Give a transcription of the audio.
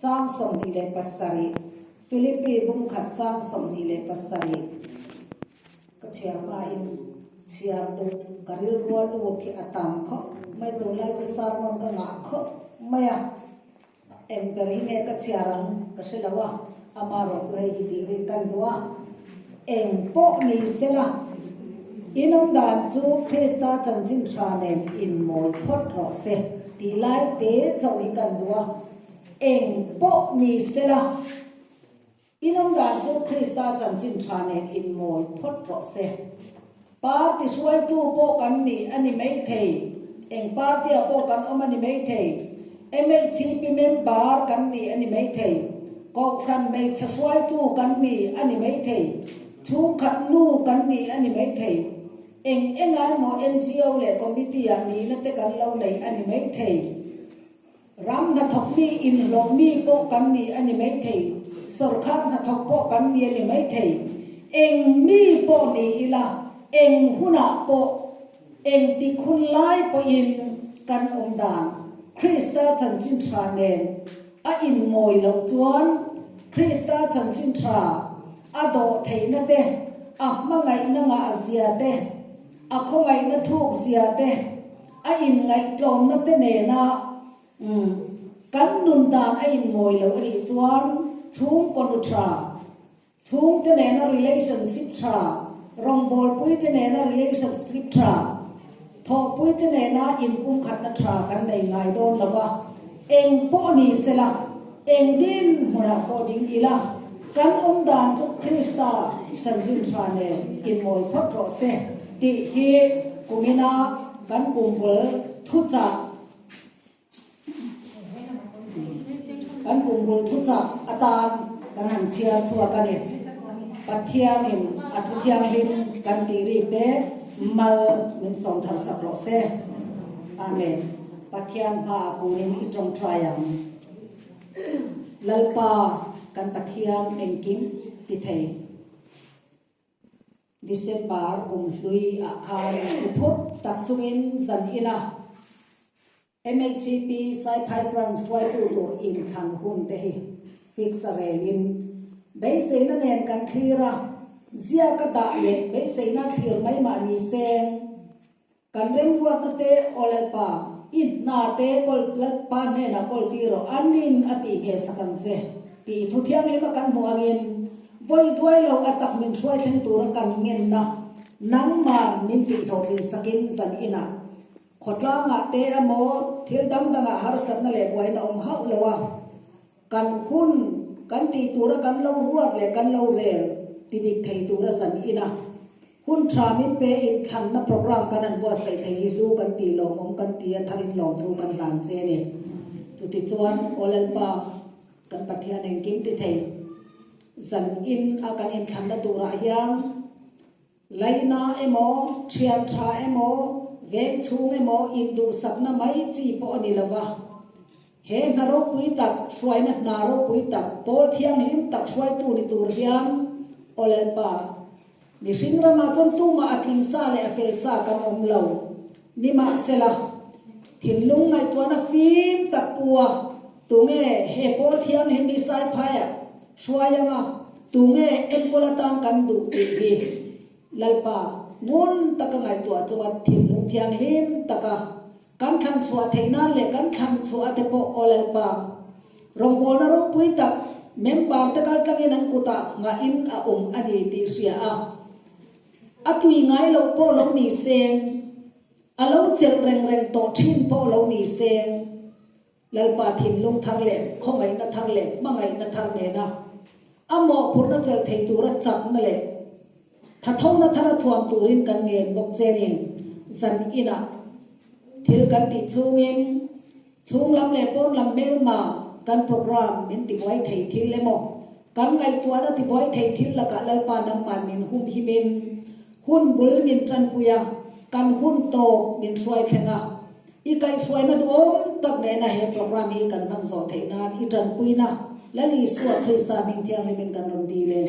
Chang 27, Philippi bung khat chang 27 ka chhiar hmain chhiar duh ka rilrual lut hi a tam khawp mai. Tunlai chu sermon ka ngah khawp mai a, eng ber hi nge ka chhiar ang ka hre lo a, amaherawh chu hei hi tih rin kan duh a, eng pawh ni sela inawm dan chu Krista chanchin tha nen inmawi phawt rawh se tih lai te chauh hi kan duh a. Eng pawh ni sela, inawm dan chu Krista chanchin tha nen inmawi phawt rawh se. Party hruaitu pawh kan ni a ni maithei, eng party-ah pawh kan awm a ni maithei, MHCP member kan ni a ni maithei, Kohhran hmeichhe hruaitu kan ni a ni maithei, chhungkhat nu kan ni a ni maithei, eng enga emaw NGO leh committee-ah nihna te kan lo nei a ni maithei. Ram hnathawk mi inhlawh mi pawh kan ni a ni maithei, sawrkhar hnathawk pawh kan ni a ni maithei. Eng mi pawh ni ila, eng hunah pawh, eng tik hun lai pawhin kan awm dan Krista chanchin tha nen a inmawi loh chuan Krista chanchin tha a dawh theihna te, a hmangaihna ngah zia te, a khawngaihna thuk zia te, A inngaihtlawmna te nena kan nun dan a inmawi loh a nih chuan chhungkaw nu tha, chhungte nena relationship tha, rawngbawlpui te nena relationship tha, thawhpui te nena inpumkhatna tha kan nei ngai dawn lo va. Eng pawh ni sela, eng dinhmunah pawh ding ila, kan awm dan chu Krista chanchin tha nen inmawi phawt rawh se tih hi kumina Kan kumbul thuchah Kan kumbul thuchah atan kan han chhiar chhuak a ni. Pathianin a thu thianghlim kan tih rik te mal min sawm thar sak rawh se. Amen. Pathian hmaah kunin i tawngtai ang. Lalpa kan Pathian engkim ti thei. December kum hlui ah khan thu phurh tak chungin zan ina MHCP Saiphai Branch hruaitu tur inthlan hun te hi fix a relin beiseina nen kan thlir a, ziaka dah leh beiseina thlir mai mah ni seng. Kan remruatna te aw Lalpa, i hna te kawl Lalpa hnenah kawl tir rawh, anin a tih nge sak ang che tih thu thianghlim a kan hmuh angin vawi duai lo a tak min hruai thleng tura kan ngenna nangman min tih hlawhtlin sakin zan inah khawtlangah te emaw thil dang dangah harsatna leh buaina awm hauh lo a kan hun kan tih tura kan lo ruat leh kan lo rel ti dik thei tura zan inah Hun tha min pe in thlanna program kan han buatsaih thei hi hlu kan tih lawmawm kan ti a, tharin lawmthu kan hlan che a ni. Chutichuan, Aw Lalpa, kan Pathian engkim ti thei. Zan in a kan inthlanna turah hian laina emaw, thian tha emaw, veng chhung emaw induhsakna mai chi pawh a ni lo va. He hna ropui tak, hruaina hna ropui tak, pawl thianghlim tak hruaitu ni tur hian, Aw Lalpa, Mihring ramah chuan tumah a tling sa leh a fel sa kan awm lo. Nimahsela, thinlung ngaihtuahna fim tak pu a, tunge he pawl thianghlim hi Saiphaiah hruai anga, tunge enkawl atan kan duh tih hi Lalpa ngun taka ngaihtuah chunga thinlung thianghlim taka kan thlan chhuah theih nan leh kan thlan chhuah ate pawh aw Lalpa rawngbawlna ropui tak member te kal tlangin an kutah ngah in a awm a ni tih hria a, a tui ngai loh pawh lo ni seng, a lo chelh reng reng tawh thin pawh lo ni seng, Lalpa thinlung thar leh khawngaihna thar leh hmangaihna thar nena a mawhphurhna chelh thei tura chakna leh thathona thar a thuam turin kan ngen bawk che ni. Zan inah thil kan tih chhungin chhung lam leh pawn lam hmelma kan program min tibuai thei thil emaw kan ngaihtuahna tibuai thei thil lakah Lalpa nangman min humhimin hun bul min tanpui a, kan hun tawp min hruai thleng a. I kaihhruaina duhawm tak nena he program hi kan hman zawh theih nan i tanpuina Lal Isua Krista hming thianghlimin kan rawn dil e.